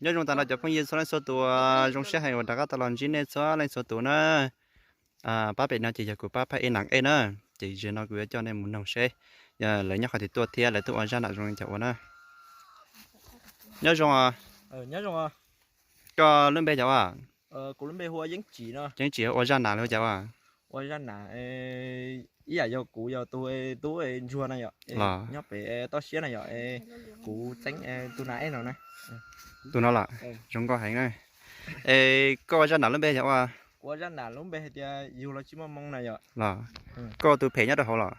Nyob zoo tas no cov phooj ywg txhua leej txhua tus, zoo siab heev uas rov qab tau los ntsib nej txhua leej txhua tus na. Pab pem no ces yog kuv pab Phaj Ej Nam Ej na, ces zaum no kuv yuav coj nej mus noog seb lawv nyob qhov twg tuaj thiab lawv tuaj ua zaj nam zoo li cas ua na. Nyob zoo os. Koj lub npe cas ua? Kuv lub npe hu ua Yeeb Tsim no. Yeeb Tsim ua zaj nam los ua cas ua? Ua zaj nam ib yam yog kuv yog tus tub ntsuag na yom, los nyob pem toj siab na yom, kuv txeeb tus nam ej no na. Tus no los zoo nkauj heev na. Es koj ua zaj nam lub npe yog ua? Kuv ua zaj nam lub npe hais tias yug los tsis muaj moo na yom. Los koj ua tus phem nyob rau hauv los?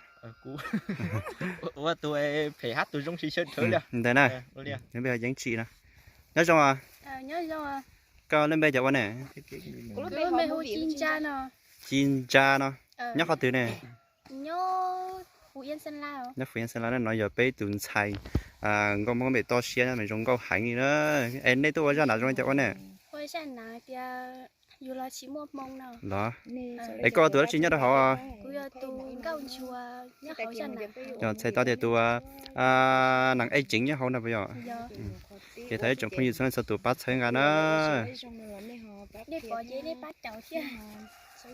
Ua tus phem hab tus zoo tsis xyaw dhawv li ntawd na. Lub npe hu Yeeb Tsim no. Nyob zoo os. Koj lub npe cas ua ne? Ci Ntsa no. Nyob qhov twg ne? Nyob Fuv Yeeb Xeeb Las no, yog peb tus ntxhais nkauj Hmoob pem toj siab, zoo nkauj heev li na. Es nej tuaj ua zaj nam zoo li cas ua ne? Los, es koj ua tus dab tsi nyob rau hauv? Txhais tau tias tus nam ej tseem nyob hauv no puas yog? Ces thov ib tsoom phooj ywg txhua leej txhua tus pab txhawb nqa na.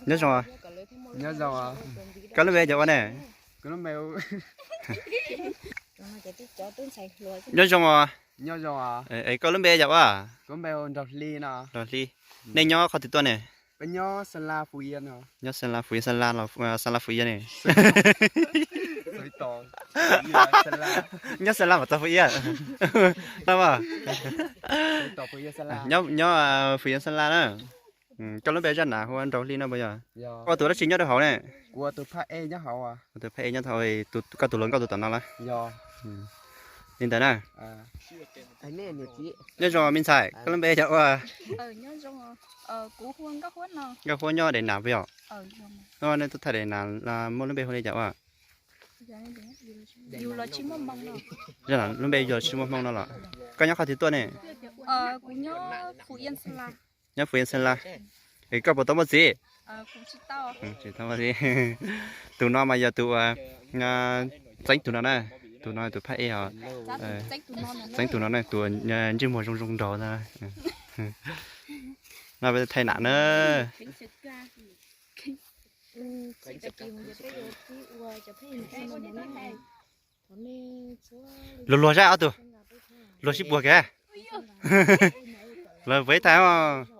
Nyob zoo. Koj lub npe cas ua ne? Nyob zoo os. Es koj lub npe cas ua? Nraug Hli. Nej nyob qhov twg tuaj ne? Nyob Xeeb Las, Fuv Yeeb, Xeeb Las, Fuv Yeeb ne. Nyob Xeeb Las mas txog Fuv Yeeb no. Nyob Fuv Yeeb Xeeb Las na. Koj lub npe zaj nam hu ua Nraug Hli no puas yog? Koj ua tus dab tsi nyob rau hauv ne? Tus Phaj Ej nyob hauv, koj tus hluas nkauj tus tom no los? Li ntawd na. Nyob zoo me ntxhais, koj lub npe cas ua? Nkauj Huab nyob Dej Nam puas yog? Nej tuaj thaij Dej Nam muaj lub npe hu li cas ua? Zaj nam lub npe yog tsis muaj hmoo no los? Koj nyob qhov twg tuaj ne? Nyob Fuv Yeeb Xeeb Las. Es koj puas tau muaj txiv? Tsis tau muaj txiv. Tus no mas yog tus txeeb tus no na, tus no tus Phaj Ej os. Txeeb tus no na, tus ntsej muag zoo zoo nraug na. No peb thaij nam na. Luag luag zaj ob tug, luag sib puag kiag. Lawv puas ib tag os.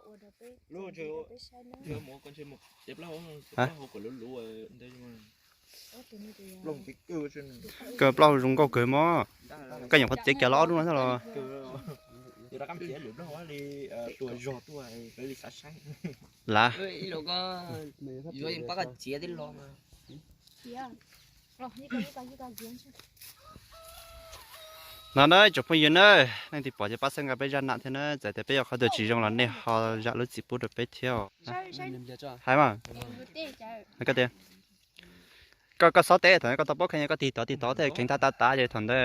Koj plaub zoo nkauj kawg mog. Koj nyuam qhuav txiav kiag los ob lub no thiab los? Lav. No na tsoom phooj ywg na, leej twg pom ces pab txhawb nqa peb zaj nam thiab na, txawm tias peb ua qhov twg tsis zoo los nej ho zam lub txim pub rau peb thiab. Hais mas, koj tias, koj, koj xob teb thaum koj tau paub kheej, koj tig tod tig tod thiaj kheev tav tav tav ces thaum ntawd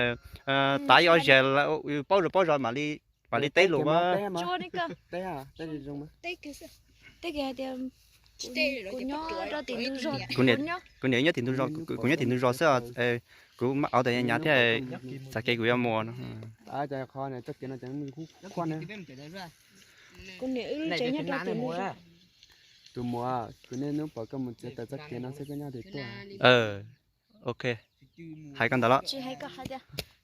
tav ib ob zaug paub zog paub zog mam li, mam li teb lus mas. Kuv niam nyob tim ntug zos, kuv nyob tim ntug zos xwb, kuv mam ua tas nyav thiab, txav kev kuv yuav mus. Kuv niam wb lub tsev nyob rau tim ntug zos. Tus muam, kuv niaj hnub pom koj mus txiav taws txoj kev no xwb, koj nyob twg tuaj? Ok, hais koj ntawd los?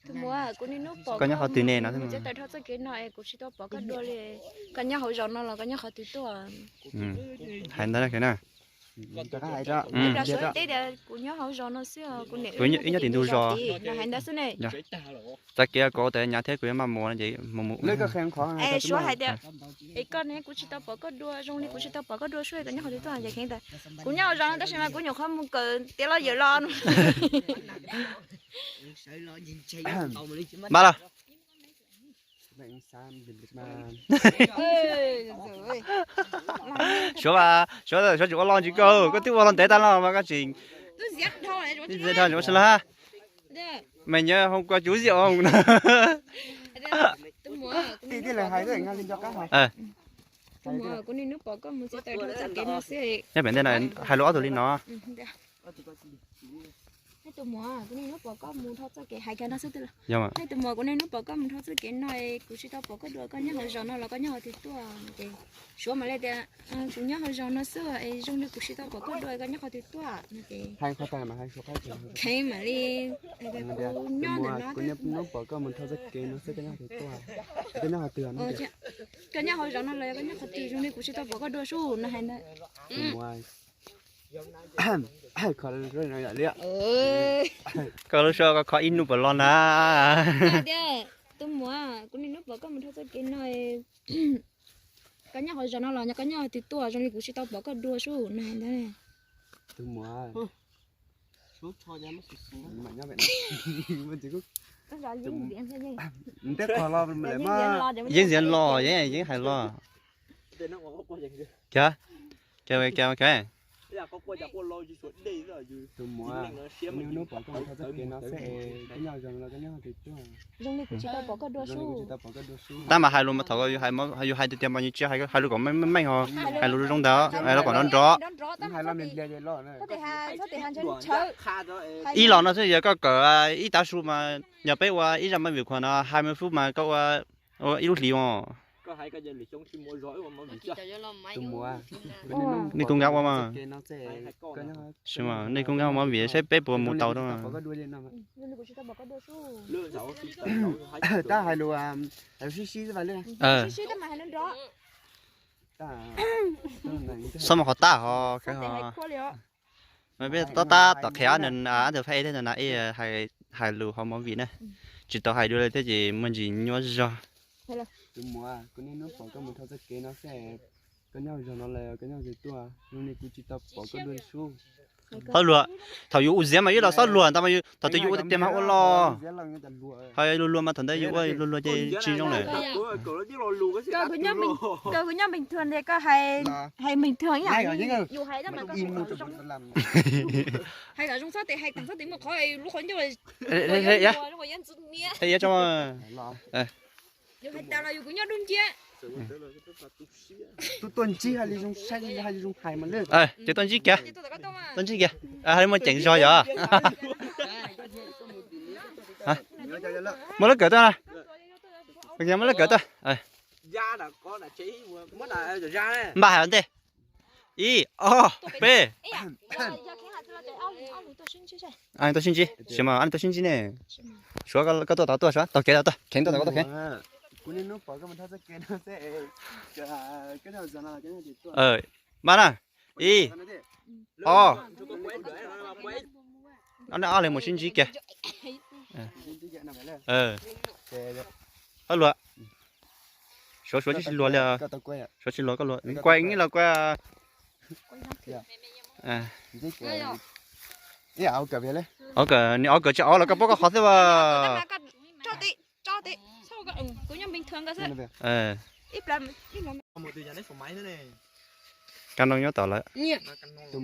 Tus muam, kuv niaj hnub pom koj mus txiav taws dhau txoj kev no es kuv tsis tau pom koj dua li. Koj nyob hauv zos no los koj nyob qhov twg tuaj? Hais ntawd na. Rau suav teb tias kuv nyob hauv zos no xwb, kuv niam wb nyob tim ntug zos. Hais ntawd xwb ne. Txav kev kuv ua tas nyav thiab kuv yuav maj mus no ces mus mus. Es suav hais tias, es koj ne, kuv tsis tau pom koj dua, zoo li kuv tsis tau pom koj dua, suav koj nyob qhov twg tuaj ces kheev tas kuv nyob hauv zos no tab sis mas kuv nyuam qhuav mus kawm tiav los yawm los no. Mas los. Suav, suav tsis ua lo ntsis koj, koj twb ua lo ntev tag los mas koj tsis, tsis ua xwb los. Mày nhớ hôm qua chú rượu không? Nyob pem ntej no hais lus ob tug li no. Tus muam, kuv niaj hnub pom koj mus dhau txoj kev hais kiag no xwb. Yog mas. Nej tus muam, kuv niaj hnub pom koj mus dhau txoj kev no, kuv tsis tau pom koj dua, koj nyob hauv zos no los koj nyob qhov twg tuaj? Ces Suav mam li tias, kuv nyob hauv zos no xwb es zoo li kuv tsis tau pom koj dua, koj nyob qhov twg tuaj no ces Kheev mam li, kuv nyob ntawm no, kuv niaj hnub pom koj mus dhau txoj kev no xwb, koj nyob qhov twg tuaj? Koj nyob hauv zos no los koj nyob qhov twg, zoo li kuv tsis tau pom koj dua sub no hais ntawd. Koj lub suab koj kho ib hnub puas los na? Tus muam, kuv niaj hnub pom koj mus dhau txoj kev no, koj nyob hauv zos no los koj nyob qhov twg tuaj, zoo li kuv tsis tau pom koj dua sub no hais ntawd. Tus muam, yeej ntxiv los, yeej hais los. Tus muam, niaj hnub pom koj mus dhau txoj kev no xwb, koj nyob hauv zos no los koj nyob qhov twg tuaj? Tab mas hais lus mas thaum yus hais tiag tiag mas yus tsis hais lus kom meej meej ho, hais lus zoo ntawd los kom nrov nrov. Ib los no xwb yog koj kawm ib tav su mas yog peb ua ib zaj movie khuam no hai mươi phút mas koj ua ib lub hlis os. Nej kuj nkag ua mas. Nej kuj nkag ua movie saib peb puas mus tau rau. Xob mas qhov tab ho, peb tab tab tom qhia ob ntawd fab thiab na, hais lus hauv movie na, tsis tau hais dua li thiab ces muaj ntsis nyuaj zog. Tus muam, kuv niaj hnub pom koj mus dhau txoj kev no xwb, koj nyob hauv zos no los koj nyob qhov twg tuaj, zoo li kuv tsis tau pom koj dua li sub. Xob luag, thaum yus ua ziab mas yus los xob luag ntag mas, thaum twg yus ua tiag tiag mas ua los. Ho luag luag mas thaum ntawd yus ua luag luag ces tsis zoo lawm. Koj kuv nyob bình thường ces koj hais bình thường ib yam, yus hais mas koj hais kom zoo, hais kom zoo txhob tias hais tag txhob tias muaj qhov lub qhov ncauj, yus hais tas los yus kuv nyob dub nciab. Tus tuaj ntsib hais li zoo saib li hais li zoo hais mas lawm. Ces tuaj ntsib kiag, tuaj ntsib kiag, hais li muaj ceev zog yog. Muab lab kawm tuaj na, muab lab kawm tuaj. Npaj hais ua ntej. Ib ob peb. Tuaj sib ntsib, Suav koj tuaj tod tuaj, Suav tog kev tod tuaj, kheev tuaj tod koj tuaj kheev. Kuv niaj hnub pom koj mus dhau txoj kev no xwb, koj nyob hauv zos no los koj nyob qhov twg tuaj? Npaj na, ib ob. Ob, ob leeg mus sib ntsib kiag. Ob luag. Suav, Suav tsis luag li. Suav tsis luag, koj luag. Kuv los kuv. Ob kawm, nws ob kawm tsis ob los koj pub koj qhov xwb as. Ka noo nyob tom lawm. Tus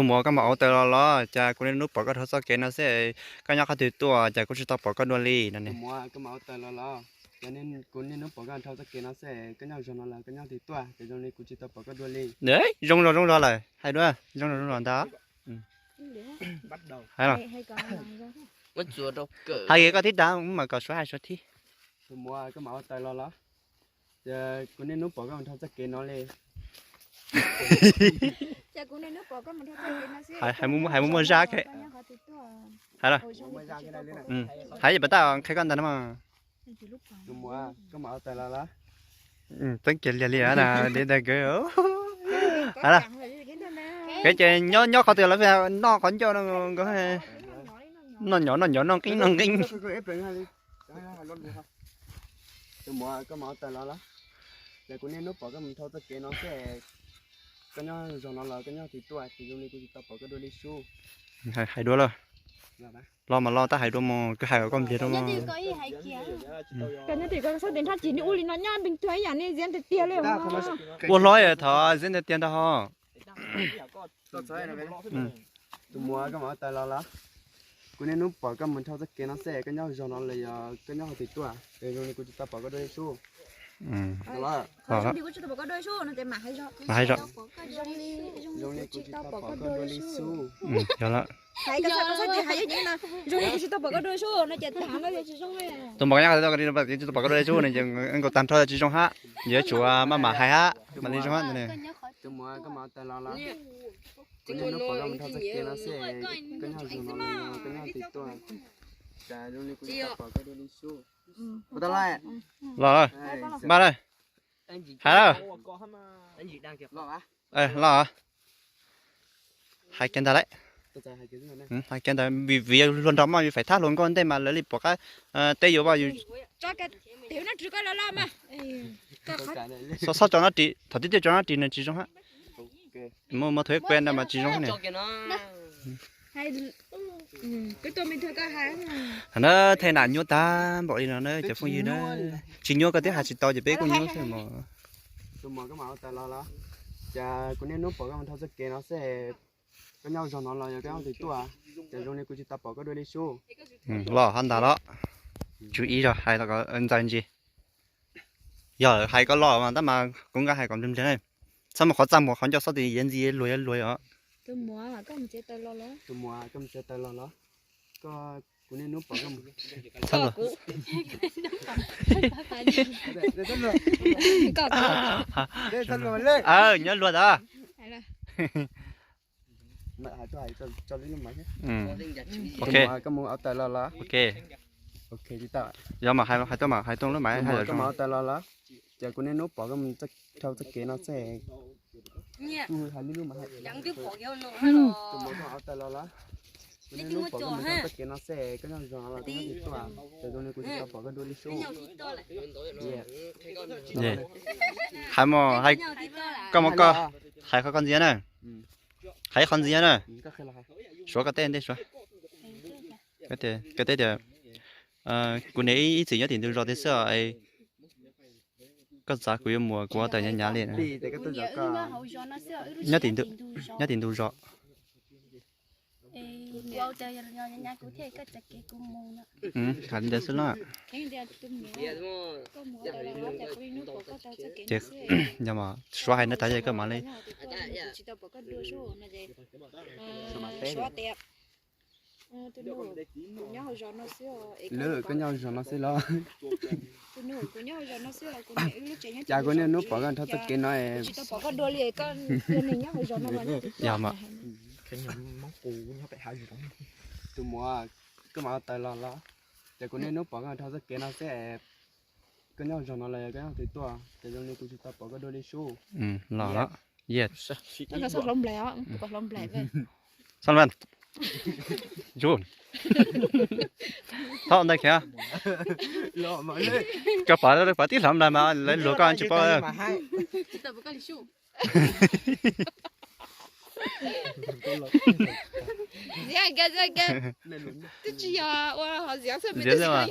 muam, koj mam ua taws los los, cas kuv niaj hnub pom koj dhau txoj kev no xwb, koj nyob qhov twg tuaj, cas kuv tsis tau pom koj dua li no ne. Zoo los zoo los lawm, hais dua, zoo los zoo los ntag. Hais los, hais koj thib tas mas kom Suav hais Suav thib. Tus muam, koj mam ua taws los los, kuv niaj hnub pom koj mus dhau txoj kev no li. Hais muaj muaj zaj. Hais los, hais pas tab qhia koj ntag no mas. Tus muam, koj mam ua taws los los, txeeb kiag liag li na, li ntag kawg. Hais los, kawg ces nyob nyob qhov twg los noj qhov ncauj no, noj nyob noj nyob noj nqeeb noj nqeeb. Tus muam, koj mam ua taws los los, ces kuv niaj hnub pom koj mus dhau txoj kev no xwb, koj nyob zos no los koj nyob qhov twg tuaj, ces zoo li kuv tsis tau pom koj dua li sub. Hais dua los, los mas los tab hais dua mus, koj hais kom koj npliag dua mus. Koj nyob tim koj xub tim nrhab cim nws ua li no nyob bình thường ib yam nej ziab tiag tiag li. Ua hlob thov ziab tiag tiag ntag ho. Tus muam, koj mam ua taws los los, kuv niaj hnub pom koj mus dhau txoj kev no xwb, koj nyob zos no los yog koj nyob qhov twg tuaj, es zoo li kuv tsis tau pom koj dua li sub. Los, mas hais zog. Zoo li kuv tsis tau pom koj dua li xub. Yog lawm. Hais koj txhob koj txhob tias hais yog ces no, zoo li kuv tsis tau pom koj dua li xub no ces tag no yog tsis zoo li. Tus mos koj nyob qhov twg tsis tau pom koj dua li xub no ces nkaus tag nrho yog tsis zoo hab. Yuav tsum maj mam hais hab mam li zoo hab ntag. Los, npaj lawm. Hais lawm. Hais kiag ntawd lawm. Hais kiag ntawd vim, vim luag nrog moj vim faim thab hluas nkauj ntej mas lawv li pom qab teb yuav vaj yus. Txhob tso nab ris, thaum twb tso nab ris nws tsis zoo hab. Muaj, muaj thaum ib kua ntawd mas tsis zoo hab ni. Hais na, thej nam nyuaj tag npaum li no na cov phooj ywg na. Tsis nyuaj koj twb hais tsis tau ces peb kuj nyuaj xwb mog. Tus muam, koj mam ua tawm los los. Ces kuv niaj hnub pom koj mus dhau txoj kev no xwb. Koj nyob zog no los yog koj nyob twg tuaj? Ces zoo li kuv tsis tau pom koj dua li xub. Los hab ntag los. Tswv ib zog hais los kom ntxaws ntsis. Yog hais koj los mas tab mas kuv nqa hais kom npliag npliag na. Txhob mus qhov txaj muag qhov ncauj xob tis yav ntxi luag luag os. Tus muam, koj mus txiav taws los los. Tus muam, koj mus txiav taws los los. Koj, kuv niaj hnub pom koj mus. Txhob luag. Nyob luag ntawd. Ok. Koj mus au taws los los. Ok. Yog mas hais tuaj mas hais tuaj lub mas hais koj mus au taws los los. Ces kuv niaj hnub pom koj mus dhau txoj kev no xwb. Kuv hais lub lub mas hais. Tus muam, koj mus au taws los los. Kuv niaj hnub pom koj mus dhau txoj kev no xwb, koj nyob zog no los koj nyob twg tuaj? Ces zoo li kuv tsis tau pom koj dua li xub. Hais mog, koj mus koj hais qhov koj ntxiv na. Hais qhov ntxiv na. Suav koj teb ntej suav. Koj teb tias kuv niam ib txwm nyob tim ntug zos tiag xwb os. Koj txav kuv yuav mus kuv ua tawm nyav nyav li. Nyob tim ntug zos. Hais li ntawd xwb na. Ces yog mas suav hais no tas ces koj mam li. Lwm, koj nyob zog no xwb los? Cas kuv niaj hnub pom koj dhau txoj kev no. Yog mas. Tus muam, koj mam au taws los los. Ces kuv niaj hnub pom koj dhau txoj kev no xwb. Koj nyob zog no los yog koj nyob twg tuaj? Ces zoo li kuv tsis tau pom koj dua li xub. Los. Txhob hloov nplaim os, txhob hloov nplaim. Thaub ntawd khiav. Koj pom, pom tib hloov nplaim mas lawv luag koj tsis paub. Ntxiv xwb mas.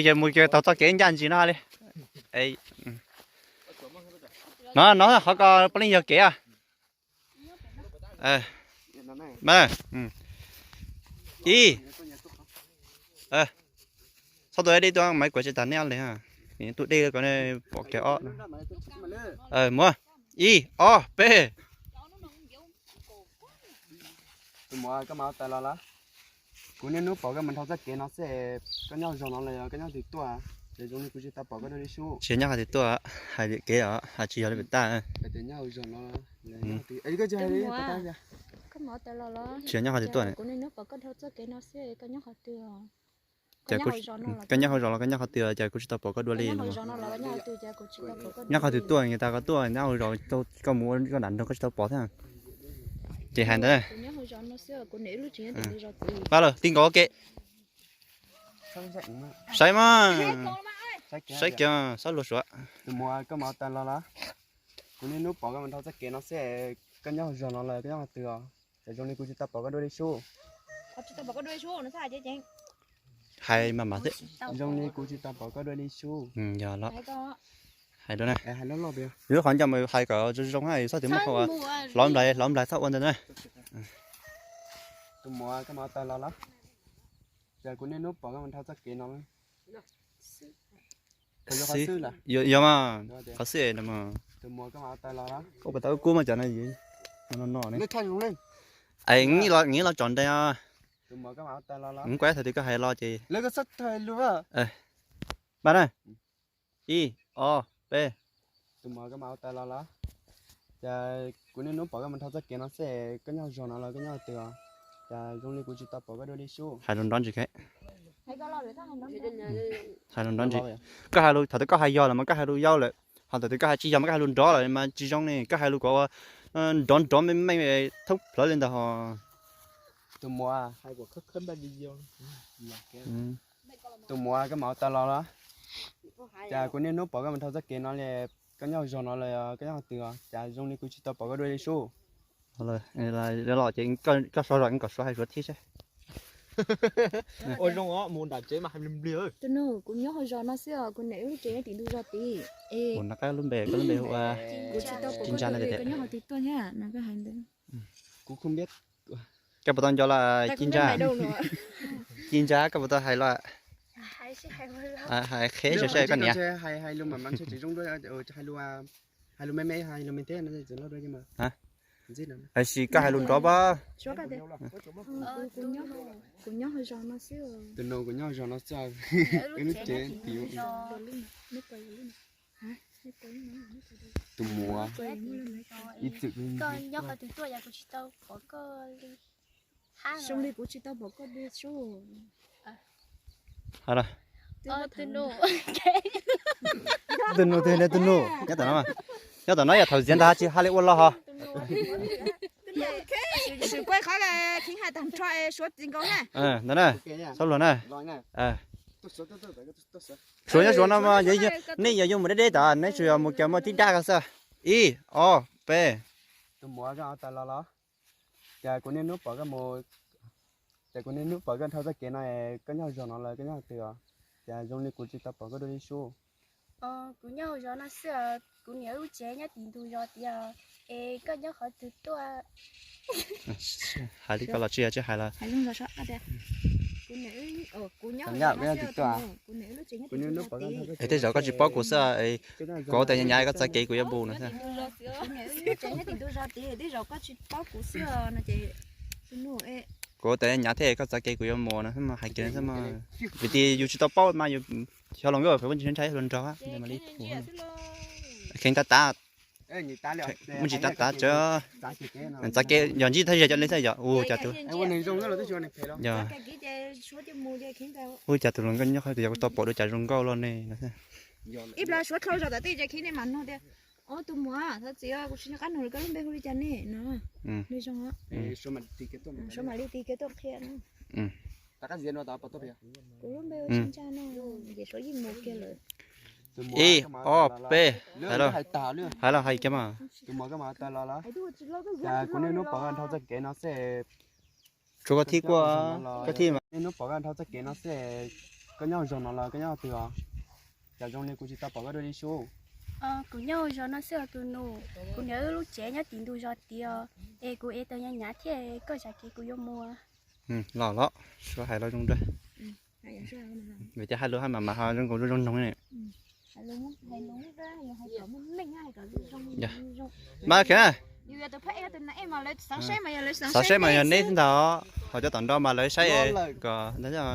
Yog mus tau txoj kev ncaj ntsis no li. No, no qhov ko puav leej yog kev. Ib, txhob tua dej tuaj, maiv kuav tsis tas neb ob leeg. Tus dej ko pom kev ob. Muab, ib, ob, peb. Tus muam, koj mam au taws los los? Kuv niaj hnub pom koj mus dhau txoj kev no xwb, koj nyob hauv zos no los yog koj nyob twg tuaj? Ces zoo li kuv tsis tau pom koj dua li xub. Tsis nyob qhov twg tuaj, hais lwm kev os, hais tsis yog li pem tas. Tsis nyob qhov twg tuaj. Koj nyob hauv zos los koj nyob qhov twg, ces kuv tsis tau pom koj dua li no. Nyob qhov twg tuaj, nws tas koj tuaj nyob hauv zos, koj mus ua zoj nram nroog koj tsis tau pom thiab. Ces hais ntawd. Pab lawm, ti nkaus ke. Saib mas, saib kiag, saib luag suav. Kuv niaj hnub pom koj mus dhau txoj kev no xwb, koj nyob hauv zos no los koj nyob qhov twg os? Ces zoo li kuv tsis tau pom koj dua li xub. Hais mas mas xwb. Zoo li kuv tsis tau pom koj dua li xub. Yog los. Hais dua na. Yus lub qhov ncauj mas hais kom zoo zoo, yus txhob tias muab qhov hlov nplaim hlov nplaim txhob ua ntawd na. Tus muam, koj mam taws los los? Cas kuv niaj hnub pom koj mus dhau txoj kev no. Xwb, yog mas, qhov xwb no mas. Koj puas tau kub mas cov no, no no ne. Nws los tsom nte, kuv kuaj thaum twg koj hais los ces. Mas na, ib, ob, peb. Cas kuv niaj hnub pom koj mus dhau txoj kev no xwb, koj nyob zos no los koj nyob twg os? Cas zoo li kuv tsis tau pom koj dua li sub. Hais lus nrov ntsis, hais lus nrov ntsis. Koj hais lus thaum twg koj hais yog lawm mas koj hais lus yau lawm, ho thaum twg koj hais tsis yog mas koj hais lus nrov lawm mas tsis zoo ne. Koj hais lus kom nrov nrov me me thoob plawv li ntawd ho. Tus muam, tus muam koj mam ua tau los los. Cas kuv niaj hnub pom koj mus dhau txoj kev no li, koj nyob zos no los koj nyob twg os? Cas zoo li kuv tsis tau pom koj dua li sub. Los ces koj so zog kom suav hais suav thiab seb. Ua zoo os, mus nram tsev mas hais nplig nplig. Tus nus, kuv nyob hauv zos no xwb os, kuv niam wb lub tsev nyob tim ntug zos tid. Es ua lub npe, koj lub npe hu ua, kuv tsis tau pom koj dua li, koj nyob qhov twg tuaj thiab no koj hais ntawd. Koj puas tau nco los Ci Ntsa? Ci Ntsa, koj puas tau hais los? Hais qheb saib koj niam. Hais lus me me, hais lus me thiab. Tab sis koj hais lus nrov pab. Tus nus, kuv nyob zos no xwb, wb lub tsev tim. Tus muam, ib txwm koj nyob qhov twg tuaj yog kuv tsis tau pom koj li. Zoo li kuv tsis tau pom koj dua sub. Tus nus twg ne tus nus? Nyob tom no, nyob tom no yog thaum ziav ntag tsis hais li ua loj ho. Sim kuaj qhov kheev hais tag nrho es suav txiv nkaus na. Ntawd na, xab luag na. Suav nyob suav no mas nej yog yuav mus deb deb tod, nej tsuas yog mus cov muaj tib dab ko xwb. Ib, ob, peb. Tus muam, koj ua tau los los? Cas kuv niaj hnub pom koj mus, cas kuv niaj hnub pom koj dhau txoj kev no es koj nyob zos no los koj nyob twg os? Cas zoo li kuv tsis tau pom koj dua li sub. Kuv nyob hauv zos no xwb os, kuv niam wb lub tsev nyob tim ntug zos tiag, es koj nyob qhov twg tuaj? Hais li koj los tsis yog tsis hais los. Es tej zaum koj tsis paub kuv xwb, kuv ua tais nyav nyav koj txav kev kuv yuav mus no xwb. Kuv ua tais nyav nyav thiab koj txav kev kuv yuav mus no xwb mas hais kiag xwb mas. Vim tias yus tsis tau paub mas yus xyov los nkauj pem ua ntsis ntshai hluas nraug mas li pum. Kheev tav tav, muaj ntsis tav tav tso. Txav kev yog ntsib thaj zag cov li xwb yog ua cas tus, yog ua cas tus hluas nkauj nyob qhov twg yog kuv tau pom dua cas zoo nkauj loj ne no xwb. Ib plag suav dlhau zog tom tej ces khiav ne mas nug tias, Au, tus muam, thov txim, kuv tsis nco qab nug koj lub npe hu li cas ne no. Li zoo, suav mam li tig kev tuaj qhia no. Kuv lub npe hu Ci Ntsa no, ces suav yeej mus kiag lawm. Ib, ob, peb, hais los hais kiag mas. Kuv niaj hnub pom koj dhau txoj kev no xwb, tshuav koj thib kuaj, koj thib mas. Niaj hnub pom koj dhau txoj kev no xwb, koj nyob zos no los koj nyob twg os? Cas zoo li kuv tsis tau pom koj dua li sub. Kuv nyob zos no xwb os tus nus, kuv niam wb lub tsev nyob tim ntug zos tiag, es kuv ev taws nyav nyav thiab, koj txav kev kuv yuav mus. Los los, suav hais los zoo dua. Vim tias hais lus hais mas mas ho zoo nkaus zoo zoo noog ne. Mas kheev, xav saib mas yog neb xwb ntag, ho cov tom no mas lawv saib kom ntag.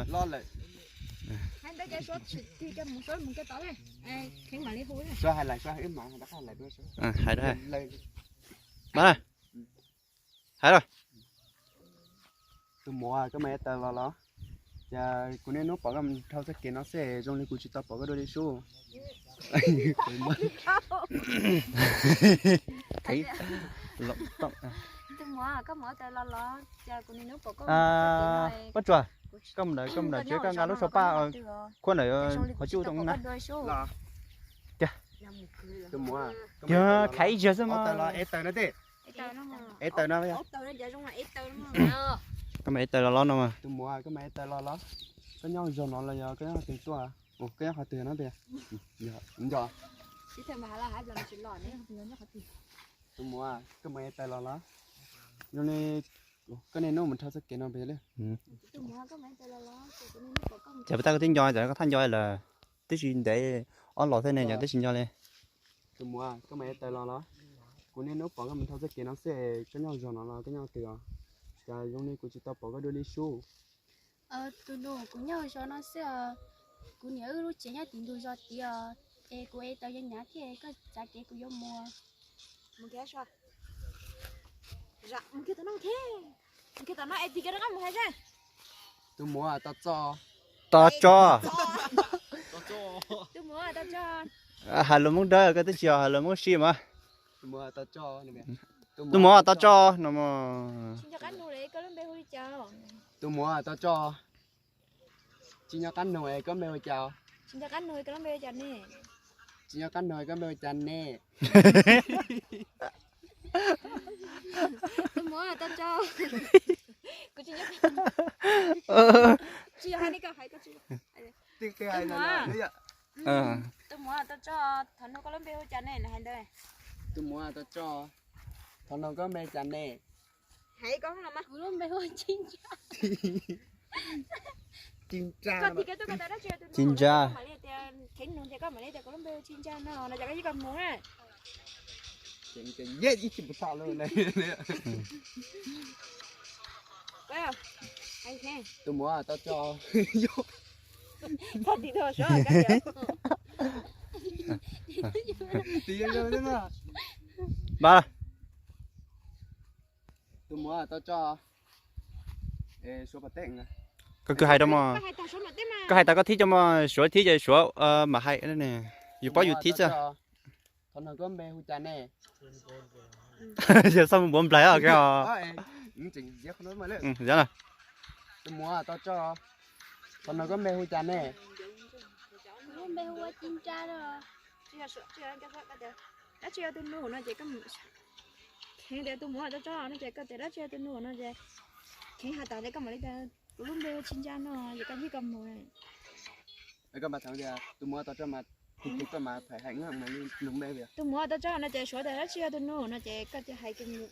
Hais, hais los. Tus muam, koj mam li taws los los? Cas kuv niaj hnub pom koj dhau txoj kev no xwb, zoo li kuv tsis tau pom koj dua li sub. Tus muam, koj mam li taws los los? Cas kuv niaj hnub pom koj dhau txoj kev no. Pob Tsuas, koj mus ntawd, koj mus ntawd tsev, koj nqa lub sau paj khuab ntawd qhov cub tau na. Tus muam, koj mam li taws los los? Khav ib zaug xwb mas. Ev taws no, koj mam ev taws los los no mas. Tus muam, koj mam ev taws los los? Koj nyob zos no los yog koj nyob qhov twg tuaj? Koj nyob qhov twg no tiag? Tus muam, koj mam ev taws los los? Zoo li Koj niaj hnub mus dhau txoj kev no pes li. Ces puas tau koj twb nco, ces koj thaj nco lawm, twb tsis ntev ob los thiab ne, ces twb tsis nco li. Tus muam, koj mam li tawm los los? Kuv niaj hnub pom koj mus dhau txoj kev no xwb, koj nyob zos no los koj nyob twg os? Cas zoo li kuv tsis tau pom koj dua li sub. Tus nus, kuv nyob zos no xwb os. Kuv niam wb lub tsev nyob tim ntug zos tid os, es kuv ev tau nyav nyav thiab, koj txav kev kuv yuav mus. Mus kiag, mus kiag tom no, mus kiag, mus kiag tom no es tig kiag rov qab mus hais seb. Tus muam, tos tso. Tos tso. Tus muam, tos tso. Hais lus Hmoob Dawb, koj twb tsis hais lus Hmoob Sib mas. Tus muam, tos tso no mas. Tsis nco qab nug li, koj lub npe hu li cas? Tus muam, tos tso. Tsis nco qab nug, koj lub npe hu cas? Tsis nco qab nug, koj lub npe hu cas ne? Tsis nco qab nug, koj lub npe hu cas ne? Tus muam, tos tso. Kuv tsis nco, tsis yog hais li koj hais, koj tsis. Tus muam, tus muam, tos tso, thaum nug koj lub npe hu cas ne, hais ntawd. Tus muam, tos tso, thaum nug koj lub npe hu cas ne? Hais koj los mas. Kuv lub npe hu Cib Ntsaj. Cib Ntsaj. Koj tig kiag tuaj koj tas dab tsi yog tus nus, koj mam li tias, kheev nug ces koj mam li tias kuv lub npe hu Cib Ntsaj no, no ces koj yeej koj mus na. Tus muam, tos tso. Tus muam, tos tso. Koj kwv hais rau mog. Koj hais tas koj thib coj mog, Suav thib ces Suav mam hais ne. Yus paub yus thib xwb. Yog xoj mus npuav nplaig os. Tus muam, tos tso. Thaum no koj npe hu cas ne? Kuv lub npe hu ua Ci Ntsa no. Dab tsi yog tus nus no ces koj, kheev tias tus muam tos tso no ces koj tias dab tsi yog tus nus no ces kheev hais tas ces koj mam li tias kuv lub npe hu Ci Ntsa no ces koj yeej koj mus. Koj mas thaum tias tus muam tos tso mas, tus koj mas phải hais nws npe. Tus muam tos tso no ces Suav tias dab tsi yog tus nus no ces koj cia hais kiag mus.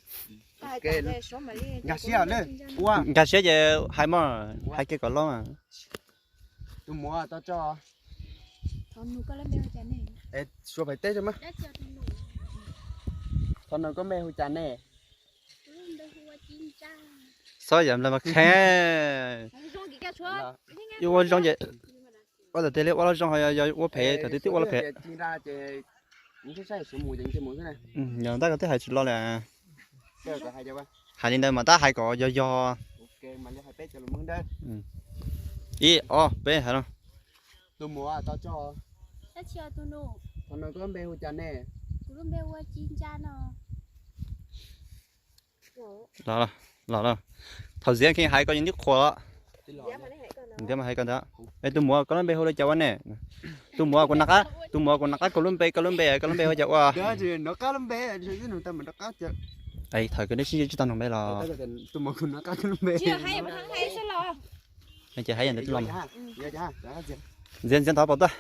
Koj hais tas ces Suav mam li nkag siab lawm. Nkag siab ces hais mog, hais kiag kom loj. Tus muam tos tso. Thaum nus koj lub npe hu cas ne? Suav pais teb tso mas. Thaum nus koj npe hu cas ne? Xob yam nplog mas kheev. Ua zoo ces, ua tas tej li ua loj zoo, yog ua phem thaum twg twb ua loj phem. Yog ntawd koj twb hais tsis lo li. Hais li ntawd mas tab hais kom yog yog. Ib ob peb hais no. Tus muam tos tso. Thaum nus koj npe hu cas ne? Kuv lub npe hu ua Ci Ntsa no. Los, los, thaum Ziab kheev hais koj yeej tib qhuas. Ziab mas hais koj ntawd. Es tus muam koj lub npe hu li cas ua ne? Tus muam kuv nov qab, tus muam kuv nov qab koj lub npe, koj lub npe, koj lub npe hu cas ua? Thaum koj neb sib ntsib tsis tau nug npe los. Ces hais ntawd twb los. Ntxias, ntxias ntov pom tuaj.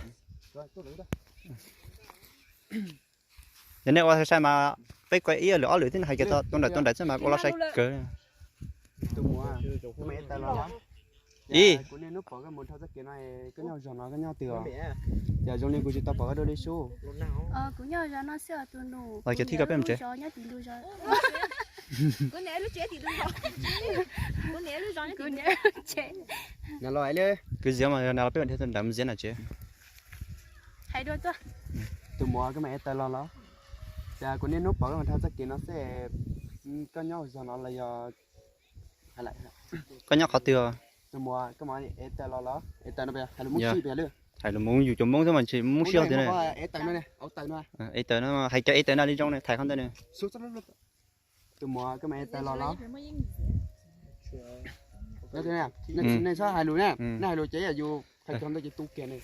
Yog nej ua sai sai mas peb koj ib lwm ob lwm twb hais kiag tau tus nraim tus nraim xwb mas ua los sai kawg. Ib, kuv nyob zos no xwb os tus nus. Los kiag thib koj peb mus tsev. Kwv Ziab mas yog nws los peb mam dhia tus nraim mus Ziab nram tsev. Hais dua tuaj. Tus muam, koj mam ev taws los los? Cas kuv niaj hnub pom koj mus dhau txoj kev no xwb, koj nyob zos no los yog? Koj nyob qhov twg? Tus muam, koj mam ev taws los los? Ev taws no hais lus Hmoob Sib pem lawm. Hais lus Hmoob, yus cov Hmoob xwb mas tsis Hmoob Sib hov tiag ne. Ev taws no, hais cov ev taws no li zoo ne, thaiv qhov ntawd ne. Tus muam, koj mam ev taws los los? Nej txhob hais lus ne, nej hais lus ces yus thaiv cov ntawd ces tu kiag ne.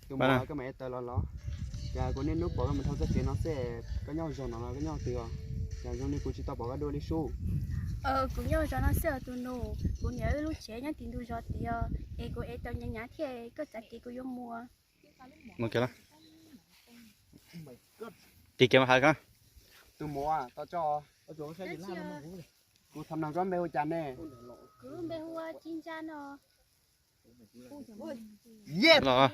Tus muam, koj mam ev taws los los? Cas kuv niaj hnub pom koj mus dhau txoj kev no xwb, koj nyob zos no los koj nyob twg os? Cas zoo li kuv tsis tau pom koj dua li sub. Kuv nyob zos no xwb os tus nus, kuv niam wb lub tsev nyob tim ntug zos tid os, es kuv ev taws nyav nyav thiab, koj txav kev kuv yuav mus. Mus kiag los. Tig kiag mas hais koj. Tus muam, tos tso. Kuv tham nag koj npe hu cas ne? Kuv npe hu Ci Ntsa no. Yes. Los,